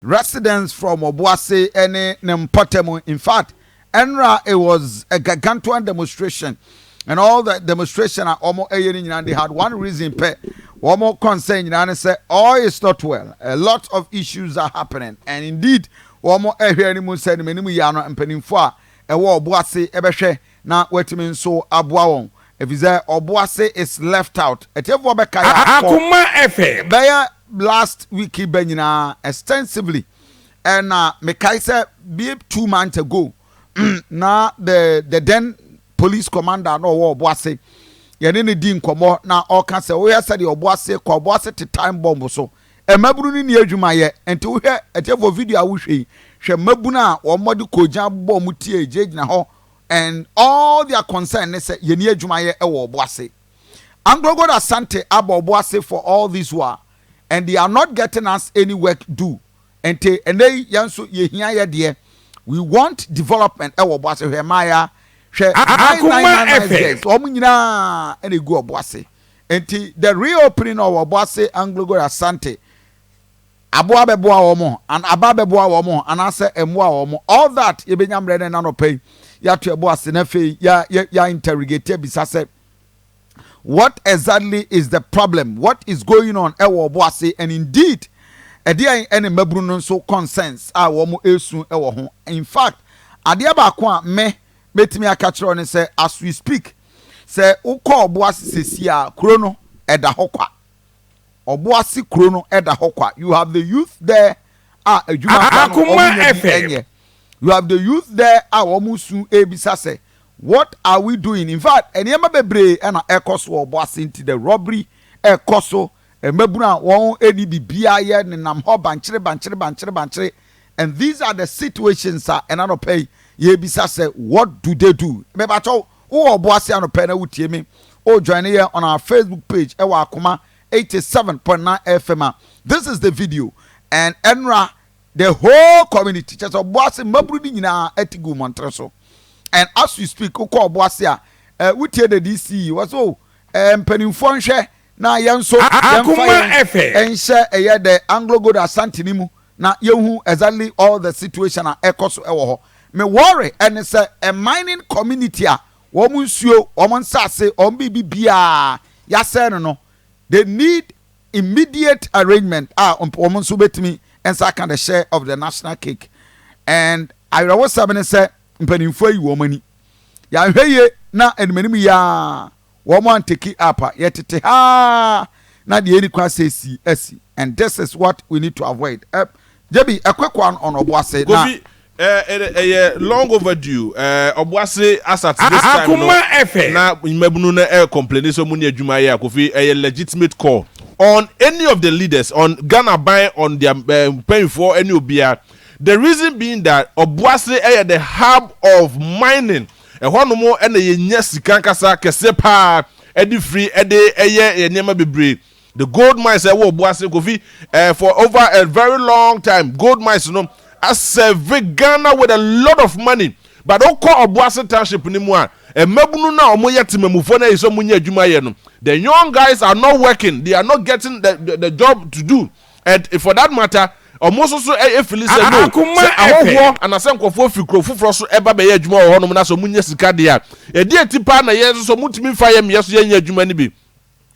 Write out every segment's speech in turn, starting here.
Residents from Obuasi ne ne mpɔtam. In fact, ɛnra it was a gargantuan demonstration, and all the demonstration a wɔn ɛyɛ no nyinaa, they had one reason pɛ. Wɔn concern nyinaa ne sɛ all is not well, a lot of issues are happening, and indeed wɔn ɛhwɛ anim sɛ ne anim yi ano mpanimfoɔ a ɛwɔ Obuasi ɛbɛhwɛ na wɔatumi nso aboa wɔn, efisɛ Obuasi is left out. Ɛtiɛfoɔ bɛka yɛ akɔ Akoma FM. Bɛyɛ last week bɛ nyinaa extensively, ɛna mekae sɛ bie 2 months ago na the then police commander na ɔwɔ Ɔboase, yɛne ne di nkɔmmɔ na ɔka sɛ woyɛ sɛdeɛ Ɔboase kɔ, Ɔboase te time bomb so, mmabunu no ni adwuma yɛ. Nti wohwɛ, ɛtiɛfoɔ, video a wohwɛ yi, hwɛ mmabunu a wɔn de kogya bɔ wɔn tie gyinagyina hɔ, and all their concern ne sɛ yɛni adwuma yɛ ɛwɔ Ɔboase. AngloGold Asante abɔ Ɔboase for all this while and they are not getting us any work do. Nti ɛnɛ yi yɛn nso yɛhia yɛ deɛ, we want development ɛwɔ Ɔboase. Hwɛ mmaaya, hwɛ Akoma 9999 FM. Girls, wɔn nyinaa ɛna egu Ɔboase. Nti the reopening of Ɔboase AngloGold Asante aboa bɛboa wɔn an aba bɛboa wɔn anaasɛ ɛmoa wɔn, all that yɛbɛnya mmerɛ ne nanɔpɛ yi yɛato ɛbo ase na afei yɛ yɛ yɛ interrogate ebisa sɛ what exactly is the problem, what is going on ɛwɔ Ɔboase, and indeed ɛdeɛ ɛne mmabunu no nso concerns a wɔn esu ɛwɔ ho. In fact, adeɛ baako a me mɛtumi aka kyerɛ ne sɛ as we speak, sɛ wokɔ Ɔboase sesi a, kuro no ɛda hɔ kwa. Ɔboase kuro no ɛda hɔ kwa. You have the youth there a adwuma kora no Akoma wɔn nya bi FM. ɛnyɛ. You have the youth there a wɔn su ebisa sɛ what are we doing? In fact, nneɛma bebree ɛna ɛkɔ so wɔ Ɔboase. Nti the robbery ɛkɔ so, mmabunu a wɔn ɛni biribiara yɛ nenam hɔ bankyere bankyere bankyere bankyere, and these are the situations a ɛna nɔpɛ yi yɛbisa sɛ what do they do? Mɛbatɔ wowɔ Ɔboase anɔpɛ na wotie mi o, join yɛ on our Facebook page ɛwɔ Akoma 87.9 FM a, this is the video. And ɛnra the whole community kyɛ sɛ Ɔboase mmabunu no nyinaa ɛte gu mmɔntere so, and as we speak, wokɔ Ɔboase a wotie the DCE wɔ so mpanimfoɔ nhwɛ na yɛn nso yɛmfa Akoma yɛn FM. ɛnhyɛ ɛyɛ the Anglo Gold Asante ni mu na yɛhu exactly all the situation a ɛkɔ so ɛwɔ hɔ. Me worry ɛne sɛ a mining community a wɔn nsuo, wɔn nsase, wɔn biribi biara yasɛɛ no, they need immediate arrangement a wɔn nso bɛtumi nsa aka the share of the national cake. And awerɛwosɛm ne sɛ mpanimfoɔ yi wɔn ani yɛahwɛ yie na animanim yaa wɔn antake up a yɛtete haa na deɛ ɛni kwan sɛ esi asi, and this is what we need to avoid. Jebi ɛkwekwa on Ɔboase na Kofi, ɛyɛ long overdue. Ɔboase as at this time no Akoma FM. na mmabunu no complain sɛ ɔmo ne adwuma yɛ a, Kofi, ɛyɛ legitimate call on any of the leaders on Ghana ban on their mpanyinfoɔ ɛne obiara. The reason being that Ɔboase ɛyɛ the hub of mining. Ɛhɔnom ɛna yɛnya sika nkasa kɛse paa ɛde firi ɛde ɛyɛ yɛ nneɛma bebree. The gold mines ɛwɔ Ɔboase, Kofi, for over a very long time, gold mines no aserve Ghana with a lot of money. But okɔ Ɔboase township ni mu a, mmabunu no a wɔn yɛ temamufoɔ no yɛ sɛ wɔn nyɛ adwuma yɛ no, the young guys are not working, they are not getting the job to do. And for that matter, ɔmo nso so efili sɛ no Akoma sɛ FM. ahɔhoɔ anasɛ nkɔfoɔ firi kuro foforɔ so ɛba bɛyɛ adwuma wɔ hɔnom na sɛ ɔmo nyɛ sika deɛ a, ɛdi eti paa na yɛn nso so ɔmo tumi fa yɛ mmea so yɛnyɛ adwuma no bi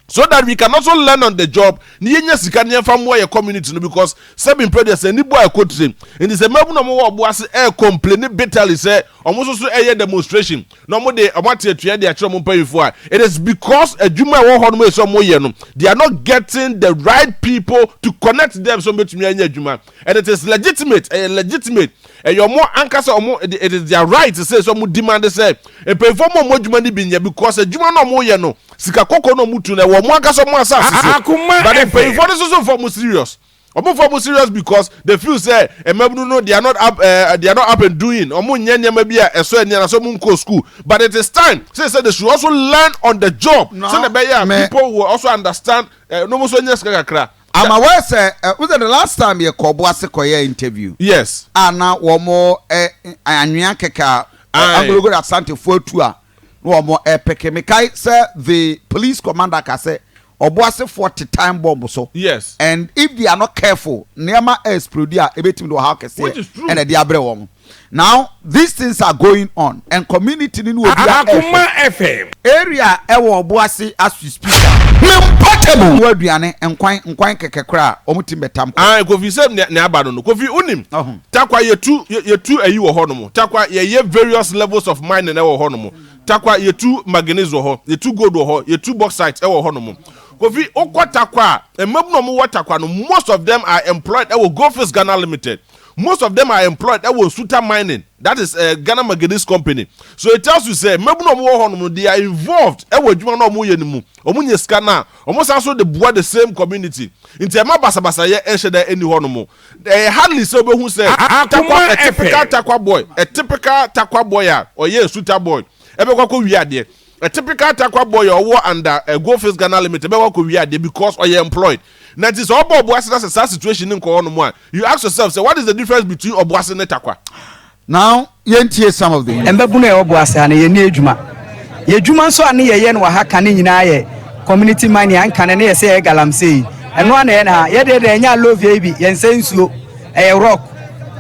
so that we can also learn on the job ni yɛnya sika ne yɛmfa mmoa yɛ community no, because sɛbi mpɛ deɛ sɛ ni bu a ɛkɔ tire. Nti sɛ mmabu na ɔmo wɔ ɔbo ase complain bitterly sɛ ɔmo nso so ɛyɛ demonstration na ɔmo de ɔmo ate atua de akyerɛ ɔmo mpanyinfoɔ a, it is because adwuma a ɛwɔ hɔ nom yɛ sɛ ɔmo yɛ no, they are not getting the right people to connect them so ɔmo betumi anya adwuma. And it is legitimate, ɛyɛ legitimate, ɛyɛ ɔmo ankasa ɔmo, it is their right to say sɛ ɔmo demand sɛ mpanyinfoɔ mo ɔmo adwuma no bi nyɛ, because adwuma no ɔmo yɛ no, sika kɔkɔɔ no ɔmo tu no ɛwɔ ɔmo ankasa ɔmo asase so. Akoma But FM. mpanyinfoɔ no nso so fɔ ɔmo serious, ɔmo fɔ ɔmo serious because they feel say mmabunu no, they are not up and doing. Ɔmo nyɛ nneɛma bi a ɛsɔ ani anaasɛ ɔmo nkɔ school. But it is time say they should also learn on the job No, sɛ ɛbɛyɛ a people will also understand no mo nso nyɛ sika kakra. I'm aware sɛ was the last time yɛ kɔ Ɔboase kɔyɛ interview a na wɔn anwea kɛkɛ a AngloGold Asantefoɔ atu a na wɔn ɛpɛkɛ. Mekae sɛ the police commander ka sɛ Ɔboasefoɔ te time bomb so. And if they are not careful, nneɛma explode a, ebetumi de ɔhaw kɛseɛ Which is true. Ɛna ɛde abrɛ wɔn. Now these things are going on and community no ne obi a Akoma FM. Area ɛwɔ Ɔboase as we speak a. Portable. Wɔ aduane, nkwan, nkwan kɛkɛ koraa a, wɔn tumi bɛtam kɔ. Ah, Kofi, sɛ nea aba no, Kofi, unim Ɔho. Tarkwa yɛtu ayi wɔ hɔ nom. Tarkwa, yɛyɛ various levels of mining ɛwɔ hɔ nom. Tarkwa, yɛtu manganese wɔ hɔ, yɛtu gold wɔ hɔ, yɛtu bauxite ɛwɔ hɔ nom. Kofi, wokɔ Tarkwa a, mmabunu a wɔwɔ Tarkwa no, most of them are employed ɛwɔ Goldfields Ghana Limited. Most of them are employed ɛwɔ Nsuta Mining, that is Ghana Manganese Company. So it tells you sɛ mmabunu a wɔwɔ hɔ nom no, they are involved ɛwɔ adwuma no a wɔyɛ no mu. Wɔn nya sika no a, wɔn san so de boa the same community. Nti ɛma basabasayɛ ɛnhyɛ da ɛni hɔ nom. Ɛyɛ hardly sɛ wobɛhu sɛ Tarkwa, Akoma a typical FM. Tarkwa boy, a typical Tarkwa boy a ɔyɛ Nsuta boy ɛbɛkɔ akɔ wie adeɛ. A typical Tarkwa boy a ɔwɔ under Goldfields Ghana Limited bɛkɔ akɔ wie adeɛ because ɔyɛ employed. Na nti sɛ ɔbɔ Ɔboase na sɛ saa situation ne nkɔ hɔ nom a, you ask yourself sɛ, what is the difference between Ɔboase ne Tarkwa? Now yɛntie some of the youth. Mbabunu a ɛwɔ Boase ha no, yɛnni adwuma. Yɛn adwuma nso a ne yɛyɛ no wɔ ha ka ne nyinaa yɛ community mining a nka no ne yɛ sɛ yɛyɛ galamsey. Ɛno ara na yɛyɛ no ha. Yɛ deɛ deɛ ɛnyɛ alovia yi bi, yɛnsɛ nsuo, ɛyɛ rock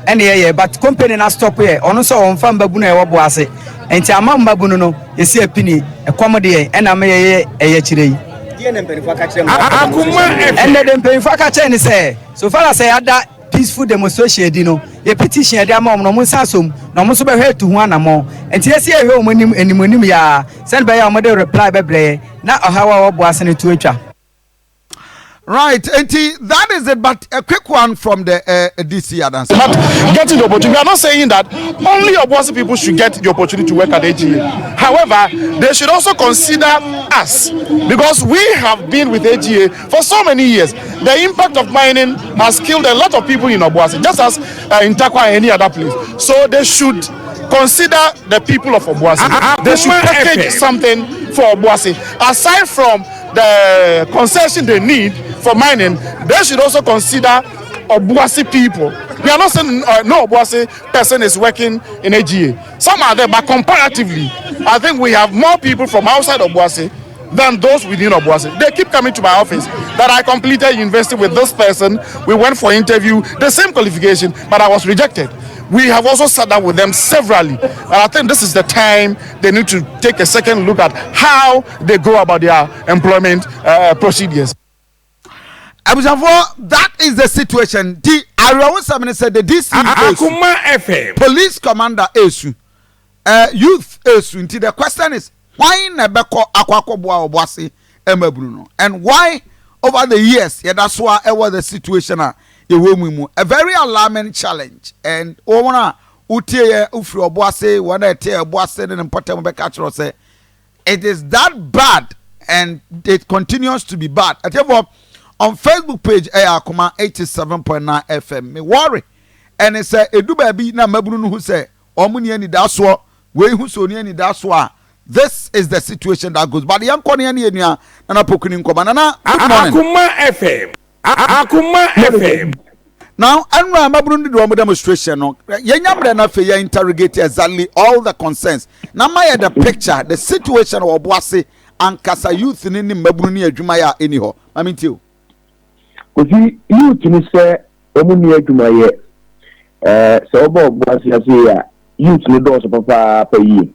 ɛna yɛyɛ, but company no astop yɛ, ɔno nso ɔmfa mbabunu a ɛwɔ Boase. Nti ama mbabunu no yɛsi apini, ɛkɔm de yɛn ɛna ama yɛyɛ ɛyɛ kyerɛ yi. Akoma FM. Ɛnnɛ de mpanyinfoɔ aka kyerɛ ne sɛ so far as yɛada peaceful demonstration adi no, yɛ petition yɛde ama wɔn no, wɔn nsa asom na wɔn nso bɛhwɛ atu ho anammɔn. Nti yɛsi yɛhwɛ wɔn anim anim anim yaa sɛne bɛyɛ a wɔde reply bɛbrɛ yɛ na ɔhaw a ɛwɔ Boase no to atwa. Right, nti that is it, but a quick one from the DC Adansi. Not getting the opportunity. We are not saying that only Obuasi people should get the opportunity to work at AGA. However, they should also consider us because we have been with AGA for so many years. The impact of mining has killed a lot of people in Obuasi, just as in Tarkwa and any other place. So they should consider the people of Obuasi. They should Akoma package FM. Something for Obuasi. Aside from the concession they need for mining, they should also consider Obuasi people. We are not saying no Obuasi person is working in AGA. Some are there, but comparatively, I think we have more people from outside Obuasi than those within Obuasi. They keep coming to my office that I completed university with this person. We went for interview, the same qualification, but I was rejected. We have also sat down with them severally. And I think this is the time they need to take a second look at how they go about their employment procedures. Abusuafoɔ, that is the situation. Ti awerɛhosɛm ne sɛ the DC esu, Akoma FM. police commander esu, youth esu. Nti the question is, why na ɛbɛkɔ akɔboa Ɔboase mmabunu no, and why over the years yɛda so a ɛwɔ the situation a yɛwɔ mu? A very alarming challenge, and wɔn a wotie yɛ wofiri Ɔboase, wɔn a ɛte Ɔboase ne ne mpɔtam bɛka kyerɛ sɛ it is that bad and it continues to be bad. Atiefoɔ, on Facebook page ɛyɛ Akoma 87.9 FM. Me worry ɛne sɛ edu baabi na mmabunu no ho sɛ wɔn ni anidasoɔ, wei ho sɛ oni anidasoɔ a, this is the situation that goes. But yɛn kɔ ne yɛn ne yɛn nua Nana Pokuni nkɔmɔ. Nana, good morning. Akoma FM. Akoma FM. Now ɛnura mmabunu no de wɔn demonstration no, yɛn nyamrɛ na afei yɛn interrogate exactly all the concerns na ma yɛ the picture, the situation wɔ Ɔboase ankasa, youth ne mmabunu ne adwuma yɛ a ɛni hɔ. Maame ntie o. Kofi, youth ni sɛ wɔn ni adwumayɛ. Sɛ wɔba Ɔboase ase yi a, youth no dɔɔso papaapa yie,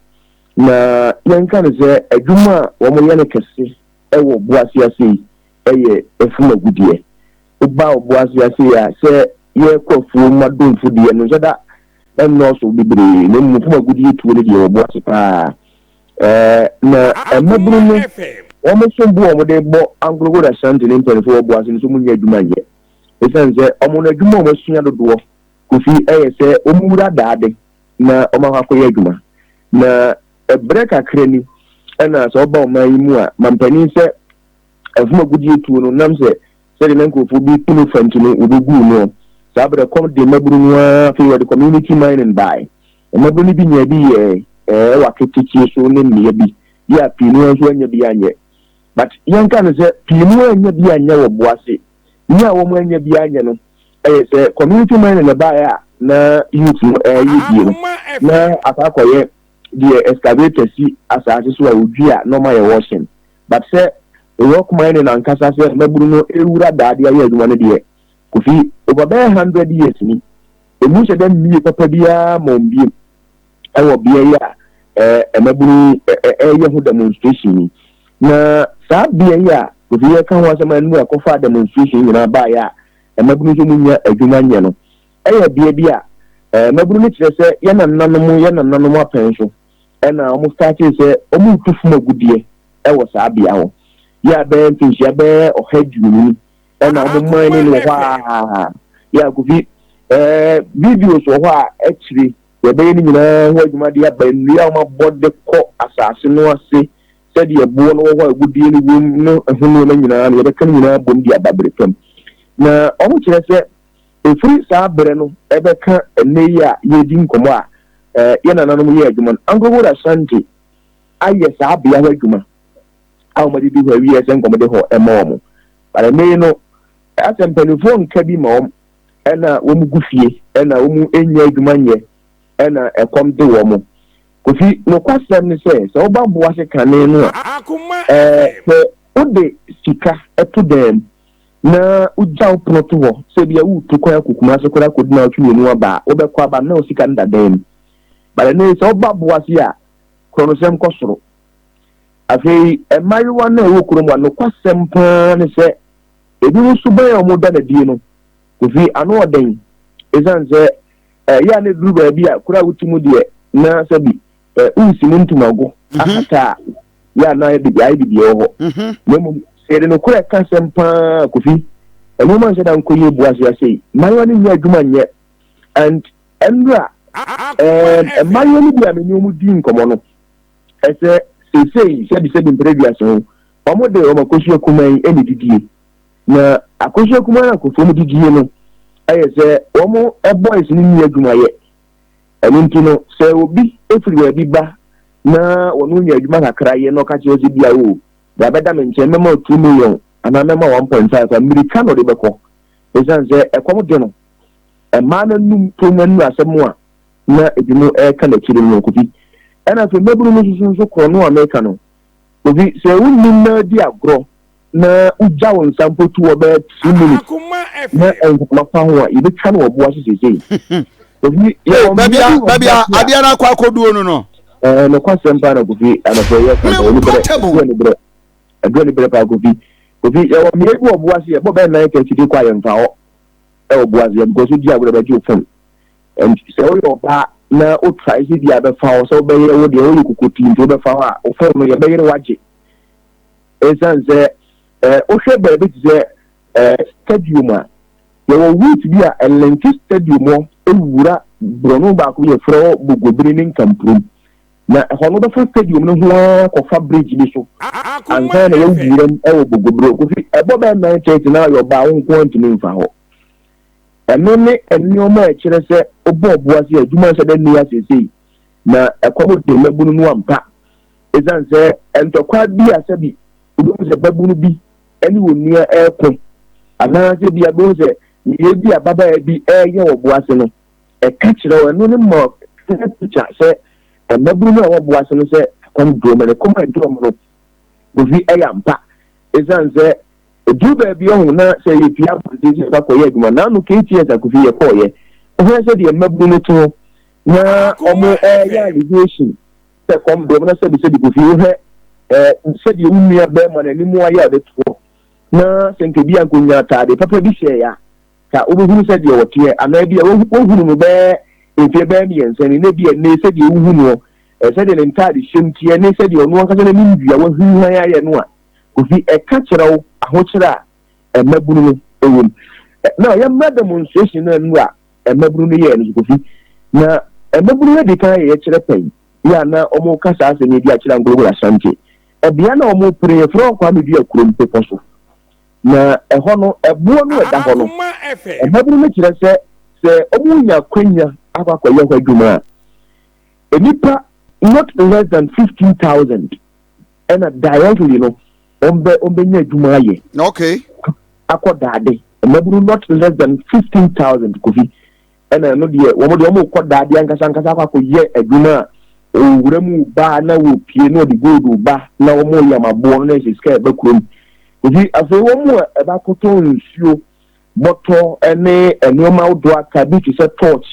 na yɛnka no sɛ adwuma a wɔyɛ no kɛse wɔ Ɔboase ase yi yɛ ɛfum agudeɛ. Woba Ɔboase ase yi a, sɛ yɛkɔ afuom adomfo deɛ no nhyɛ da nnɔɔso bebree, na mmom fam agudeɛ tuo no deɛ wɔ Ɔboase paa. Na mmabunu no Akoma FM. wɔn som bo a wɔde bɔ Anglo Gold Ashanti ne mpanimfoɔ wɔ Ɔboase no so wɔn nyɛ adwuma nyɛ, ɛsiane sɛ wɔn no adwuma a wɔasua dodoɔ, Kofi, ɛyɛ sɛ wɔn wura daade na wɔn akɔ akɔyɛ adwuma. Na ɛbrɛ kakra ni ɛna sɛ ɔba ɔman yi mu a, mampanin sɛ ɛfom agudeɛ tuo no nam sɛ sɛdeɛ na nkurɔfoɔ bi tu no fa nti no wɔbɛguu noɔ. Saa berɛ kɔm de mmabunu no ara, afei wɔde community mining bae. Mmabunu no bi nyaa bi yɛɛ ɛwɔ aketekyie so ne mmea bi yɛ a pii no nso anya bi anyɛ. But yɛnka no sɛ pii no anya bi anyɛ wɔ Boase. Nyɛ a wɔn anya bi anyɛ no ɛyɛ sɛ community mining na baeɛ a na youth no ɛyɛ bie no Akoma na FM. akɔ akɔyɛ deɛ excavator si asase so a odwi a na ɔma yɛ washing. But sɛ Rock mining ankasa sɛ mmabunu no rewura daade ayɛ adwuma no deɛ, Kofi, over bɛyɛ 100 years ni, ɛmu nhyɛ da mmie papa biara ma wɔn bio wɔ bea yi a mmabunu yi reyɛ ho demonstration yi. Na saa bea yi a Kofi yɛka ho asɛm a ɛno ɛkɔfaa demonstration nyinaa baeɛ a mmabunu nso mu nya adwuma nyɛ no, ɛyɛ bea bi a mmabunu no kyerɛ sɛ yɛn nananom yɛn nananom apɛn so ɛna wɔn startee sɛ wɔn retu fam agudeɛ ɛwɔ saa bea hɔ. Yɛ a bɛyɛ mfinhyia bɛyɛ 120 ni ɛna wɔn man no wɔ hɔ a yɛ a Kofi videos wɔ hɔ a akyire yɛbɛyɛ no nyinaa ho adwuma de aba, nnua a wɔabɔ de kɔ asase no ase sɛdeɛ ɛboɔ no wɔ hɔ a agudeɛ no wom no ho nneɛma nyinaa no, yɛbɛka no nyinaa bom de aba bere fam. Na wɔn kyerɛ sɛ ɛfiri saa berɛ no ɛbɛka ɛnnɛ yi a yɛredi nkɔmmɔ a yɛ nananom yɛ adwuma no, AngloGold Ashanti ayɛ saa bea hɔ adwuma a wɔn de di hɔ awie sɛ nkɔmɔ de hɔ ɛma wɔn. But ɛnnɛ yi no, asɛ mpanimfoɔ nka bi ma wɔn, ɛna wɔn gu fie, ɛna wɔn nyɛ adwuma nyɛ, ɛna ɛkɔm de wɔn. Kofi, nokwasɛm ne sɛ sɛ woba Boase kane no a, sɛ wode sika ɛto dan mu na wogya wo pono to hɔ sɛ bia woretu kwan akɔ Kumase koraa akɔdi na wotwe mmienu aba a, wobɛkɔ aba na wo sika no da dan mu. But ɛnnɛ yi, sɛ woba Boase a, korɔnosɛm kɔ soro. Afei mmaayewa no a ɛwɔ kurom a, nokwasɛm paa ne sɛ ebinom suban a wɔda no adie no, Kofi, ano ɔden, ɛsiane sɛ ɛyɛ a na ɛduru baabi a kuro a wote mu deɛ na sɛbi wonsi mu ntomago ahata a yɛ a na ayɛ biribi wɔ hɔ. Na mmom sɛ yɛde nokorɛ ka asɛm paa, Kofi, nneɛma nhyɛ da nkɔ yie Boase ase. Mmaayewa no nyɛ adwuma nyɛ, and ɛnora mmaayewa no bi a me ne wɔn di nkɔmmɔ no, ɛsɛ seesei sɛbi sɛbi mpere wiase ho, wɔn de wɔn akosua kumaa yi ɛna didie. Na akosua kumaa no akofo mu didie no ɛyɛ sɛ wɔn boys no nni adwuma yɛ. Ɛno nti no, sɛ obi efiri baabi ba na wɔn nya adwuma kakra yɛ na ɔka kyerɛ sɛ bia o bra bɛda me nkyɛn, mɛma 2 million anaa mɛma 1.5 a, mmirika na ɔde bɛkɔ, ɛsiane sɛ ɛkɔm de no. Mmaa no anum tom anu asɛm a na ebinom ɛreka n'akyiri no, Kofi. Ɛna afei mmabunu no nso nso korɔ no a mɛka no, Kofi, sɛ wonnim na di agorɔ na wogya wo nsa mpo to wɔ bɛyɛ 2 minutes na mframa fa ho a, yɛbɛtwa no wɔ boa so seesei, Kofi. Yɛwɔ baabi a baabi a adeɛ no akɔ akɔduo no. Nokwasɛm paa na Kofi anɔpɛ yɛ kanta wɔ nibrɛ ɛdurɛ nibrɛ ɛdurɛ nibrɛ paa, Kofi. Kofi, yɛwɔ mmea bi wɔ boa se yɛbɔ bɛyɛ 9:30 de kɔ a, yɛmfa hɔ ɛwɔ boa se yɛ because wodi agorɔ bɛgye wo phone. And sɛ woyɛ ɔbaa na wo try sɛ bi a bɛfa hɔ sɛ wobɛyɛ wo deɛ woyɛ kokotii nti wobɛfa hɔ a, wo phone no yɛbɛyere wagye, ɛsiane sɛ wohwɛ baabi te sɛ stadium a, yɛwɔ route bi a ɛlink stadium hɔ ewura borɔno baako bi yɛfrɛ hɔ Bogobiri ne Nkampurom, na ɛhɔ no wobɛfa stadium no ho ara kɔfa bridge bi so ansa na yɛwura mu ɛwɔ Bogobiri. Kofi, ɛbɔ bɛyɛ 9:30 na ayɛ ɔbaa wo nko ara ntumi mfa hɔ. Ɛno ne nneɛma a ɛkyerɛ sɛ wobɔ ɔboa sɛ adwuma nhyɛ dɛ nni asesei na ɛkɔm de mmabunu no ampa, ɛsiane sɛ ntɔkwa bi a sɛbi wobɛhu sɛ babunu bi ne wɔn nua ɛreko anaasɛ bi a bɛhu sɛ nneyɛe bi a babaa bi ɛreyɛ wɔ boa ase no, ɛka kyerɛ wo, ɛno ne ma clear picture sɛ mmabunu no a wɔwɔ boa ase no sɛ ɛkɔm de wɔn, na ɛkɔm a ɛde wɔn no, Kofi, ɛyɛ ampa, ɛsiane sɛ ɛduru baabi ɔho na sɛ yɛpia abɔnten sɛ yɛkɔ akɔyɛ adwuma naano KTS a, Kofi, yɛkɔɔyɛ wohwɛ sɛ deɛ mmabunu no to na ɔmo ɛyɛ allegation sɛ kɔm de ɔmo na sɛbi sɛbi, Kofi, wohwɛ sɛdeɛ wo nua bɛrima n'anim ayɛ a ɔde toɔ na sɛ nka bi a nkonya ataade papa bi hyɛ ya ka wobɛhunu sɛ deɛ wɔteɛ anaa bi a wohunu no bɛɛ mfeɛ bɛɛ 3 ni na bi a nnɛ sɛdeɛ wohu no, sɛdeɛ ne ntaade hyɛm teɛ ne sɛdeɛ ɔno ankasa n'anim dua wahuhan ayɛ no a, Kofi, ɛka kyerɛ wo ahokyerɛ a mmabunu no ɛwɔ mu. Na yɛmmra demonstration no anu a mmabunu no yɛɛ no so, Kofi. Na mmabunu no di kan yɛ yɛkyerɛ pɛn yɛ a na wɔn ka saa asɛm yi de akyerɛ AngloGold Ashanti. Ɛbea na wɔn pere yɛfrɛ wɔn Kwame Dua kurom bepɔ so, na ɛhɔ no ɛboɔ no ɛda hɔ no, mmabunu no kyerɛ sɛ sɛ wɔn nya akwanya akɔ akɔyɛ hɔ adwuma a, nipa not less than 15,000 ɛna directly no wɔn bɛnya adwuma ayɛ. Akɔ daade mmabunu not less than 15,000, Kofi, ɛna ɛno deɛ wɔn deɛ wɔn kɔ daade ankasa ankasa akɔ akɔyɛ adwuma a owura mu ba na wɔpie na ɔde gold ba na wɔn yam aboɔ no na ɛsɛ sika ɛba kurom. Kofi, afei wɔn a ɛbɛakɔtɔ nsuo, bɔtɔ ne nneɛma ahodoɔ aka bi te sɛ torch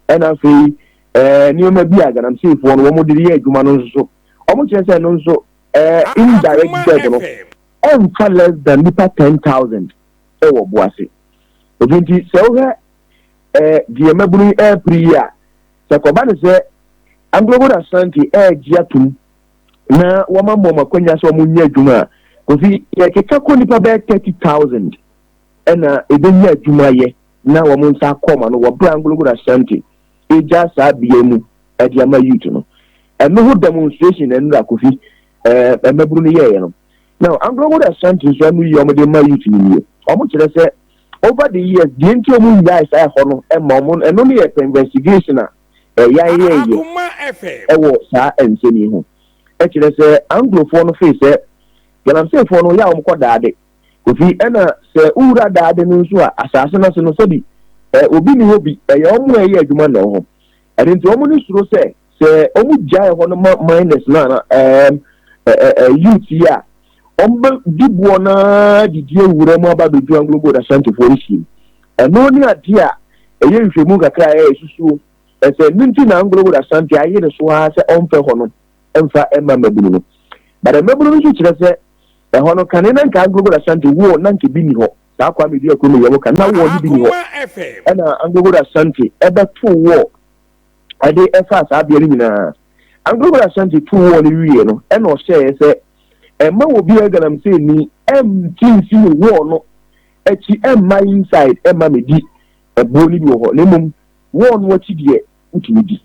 ɛna afei ɛɛ nneɛma bi a galamseyfoɔ no wɔn de yɛ adwuma no nso so, wɔn kyerɛ sɛ ɛno nso ɛɛ indirect job no ɛnfa less than nipa 10,000 ɛwɔ Obuasi. Kofi, nti sɛ wohwɛ deɛ mmabunu yi ɛɛpere yi a, sɛ kɔba ne sɛ AngloGold Ashanti ɛɛgye atum na wɔma mmɔ wɔn akwanya sɛ wɔn nyɛ adwuma a, Kofi, yɛkeka kɔ nipa bɛyɛ 30,000 ɛna ebenya adwuma yɛ na wɔn nsa akɔ ɔmo ano wɔ bere AngloGold Ashanti egya saa bea mu ɛde ama youth no. Ɛno ho demonstration na nnura, Kofi, mmabunu no yɛɛyɛ no. Now AngloGold Ashanti nso ɛno yi wɔn de ma youth no nie. Wɔn kyerɛ sɛ over the years deɛ nti wɔn nyae saa ɛhɔ no ɛma wɔn, ɛno no yɛ pɛ investigation a ɛyɛ yɛyɛ ɛwɔ saa nsɛm yi ho. Ɛkyerɛ sɛ Anglofoɔ no fee sɛ galamseyfoɔ no yɛ a wɔn kɔ daade, Kofi, ɛna sɛ wowura daade no nso a, asase no ase no, sɛbi obi ni hɔ bi, ɛyɛ wɔn a ɛyɛ adwuma na ɛwɔ hɔ. Ɛno nti wɔn no suro sɛ wɔn gyae hɔ no ma miners no ana ɛɛ youth yi a wɔn bɛ di boɔ naa didi awura mu aba abɛdu AngloGold Ashantifoɔ no hyia mu. Ɛno ne adeɛ a ɛyɛ nhwɛmu kakra a ɛyɛ susuo ɛsɛ ne nti na AngloGold Ashanti ayere so ara sɛ ɔmfɛ hɔ no mfa mma mmabunu no. But mmabunu no nso kyerɛ sɛ ɛhɔ no kane na nka AngloGold Ashanti wɔ na nka bi ni hɔ. Saa Kwame Dua kurom yɛ wɔ kan na wɔ no bi ni hɔ, ɛna AngloGold Ashanti ɛbɛto wɔ ɛde ɛfa saa bea no nyinaa. AngloGold Ashanti to wɔ no wie no, ɛna ɔhyɛɛ sɛ ɛma wɔ bi a galamsey ni ɛmti nsi ne wɔ no akyi ɛmma inside ɛmma me di ɛboɔ no bi wɔ hɔ, na mmom wɔ no akyi deɛ wotumi di.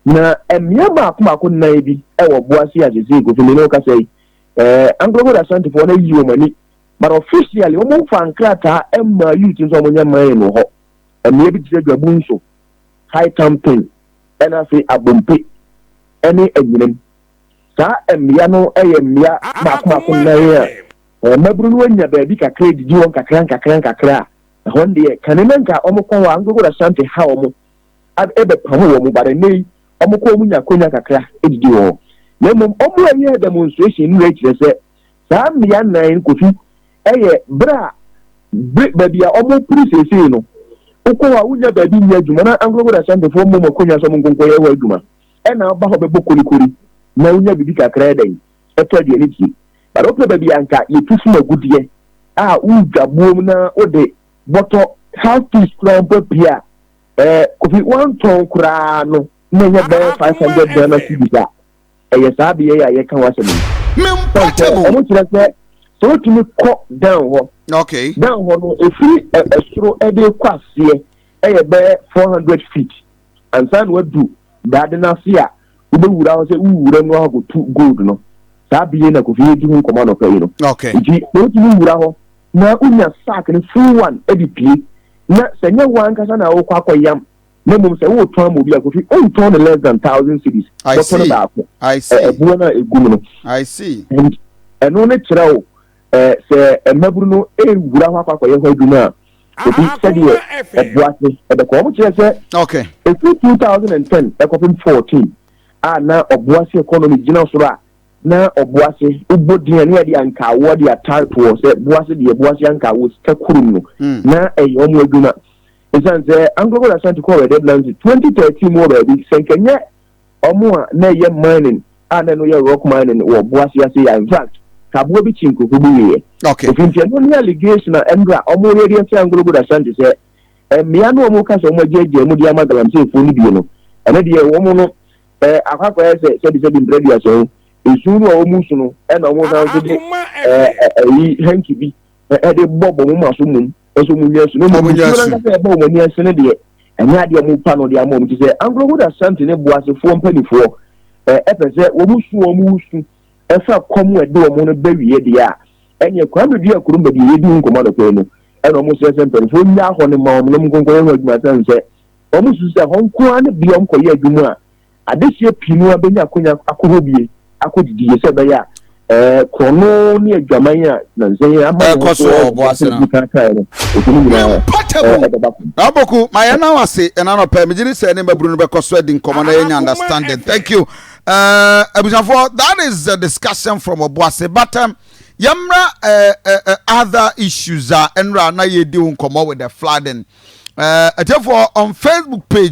Na mmea baako baako nnan bi ɛwɔ Obuasi a sese, Kofi, me ne wo kasa yi, AngloGold Ashantifoɔ no ayi wɔn ani, but officially wɔn mfa nkrataa mmaa youth nso a wɔnyɛ mine wɔ hɔ. Mmea bi te sɛ Dwabu nso, High Tampin, ɛna afei Abompe ɛne Anyinam. Saa mmea no yɛ mmea baako baako nnan a mmabunu no anya baabi kakra didi wɔn kakra nkakra nkakra a ɛhɔ deɛ kane na nka wɔn kɔ hɔ a AngloGold Ashanti ha wɔn ɛbɛpam wɔn, but ɛnɛ yi wɔn kɔ wɔn nya akonya kakra didi wɔ hɔ. Na mmom wɔn a ɛyɛ demonstration no kyerɛ sɛ saa mmea nnan, Kofi, ɛyɛ bere a baabi a wɔn pere seesei no, wokɔ hɔ a wonya baabi nyɛ adwuma na AngloGold Ashantifoɔ mmom akonya sɛ wɔn nkonkɔ yɛ hɔ adwuma, ɛna ɔba hɔ bɛbɔ korikori na wonya biribi kakra ɛdɛn ɛtɔ aduane die. But wopɛ baabi a nka yɛtu fom agudeɛ a wodwa buom na wode bɔtɔ half piece koraa mpo apue a, Kofi, wantɔn koraa no na ɛnyɛ bɛyɛ 500 Ghana cedis a ɛyɛ saa beaeɛ a yɛka ho asɛm yi. Ɔmo kyerɛ sɛ sɛ wotumi kɔ down hɔ, down hɔ no ɛfiri ɛsoro ɛde kɔ aseɛ ɛyɛ bɛyɛ 400 feet ansa na wadu daade no ase a wobɛwura hɔ sɛ wowura mu akɔtu gold no. Saa bea na Kofi yɛdi ho nkɔmmɔ anɔpa yi no. Nti na wotumi wura hɔ na wonya sack no full one de pie, na sɛ nyɛ wo ankasa na wokɔ akɔyam na mmom sɛ wotɔn ama obi a, Kofi, wontɔn no less than 1,000 cedis bɔtɔ no baako, ɛboɔ no a ɛgu mu no. And ɛno ne kyerɛ wo sɛ mmabunu no ɛwura hɔ akɔ akɔyɛ hɔ adwuma a, obi sɛdeɛ Obuasi ɛbɛkɔ. Wɔn kyerɛ sɛ ɛfiri 2010 ɛkɔpem 14 a na Obuasi economy gyina soro a na Obuasi wobɔ din a ne yɛde ankaawoɔ de atare toɔ sɛ Buase deɛ Buase ankaawoɔ sika kurom no na ɛyɛ wɔn adwuma. Ɛsiane sɛ AngloGold Ashanti kɔɔ Red Atlantic 2013 mu wɔ baabi sɛ nkɛnyɛ ɔmo a na ɛyɛ mining a na ɛno yɛ rock mining wɔ Obuasi ase yɛ, in fact kaboa bi kyi nkurɔfoɔ bi wieɛ. Ofi nti ɛno ne allegation a ɛnra ɔmo yɛ de akyerɛ AngloGold Ashanti sɛ mmea no ɔmo ka sɛ ɔmo agyaagyaa mu de ama galamseyfoɔ no bie no, ɛno deɛ wɔn no akɔ akɔyɛ sɛ sɛbi sɛbi mpere aduasa ho esu no a wɔn su no, ɛna wɔn san so de ɛyi hanky bi ɛde bɔ bɔ wɔn aso mum ɛso wɔn nya su no mmom nsuo no ankasa ɛbɔ wɔn ani ase no deɛ, ɛnyɛ adeɛ wɔn pa no de ama wɔn. Ti sɛ AngloGold Ashanti ne Boasefoɔ mpanimfoɔ ɛpɛ sɛ wɔn su wɔn su ɛfa kɔm a ɛde wɔn no bɛwie deɛ a, ɛneɛ Kwame Dua kurom baabi a yɛdi ho nkɔmmɔ anɔpɛ no, ɛna wɔn sɛ mpanimfoɔ nya hɔ no ma wɔn na wɔn nkonkɔn yɛ ho adwuma, sɛn sɛ wɔn susu sɛ hɔ nko ara ne bea wɔn kɔyɛ adwuma a adehyeɛ pii no abɛnya akonya akɔ hɔ bie akɔdidi yɛ sɛ ɛbɛyɛ a korɔno ne adwaman a nansɛn ama ne ho ɛkɔ so wɔ Obuasi no. Kaakae no ɛfi no nyinaa ɛbɛba fam. Aboku ma yɛn nan ase ɛna nɔpɛ megye di sɛ ne mmabunu no bɛkɔ so adi nkɔmmɔ na yɛnya understanding. Thank you, abusuafoɔ. That is the discussion from Obuasi, but um, Yɛmmra other issues a ɛnora na yɛdi wo nkɔmmɔ with the flooding. Atiefoɔ on Facebook page.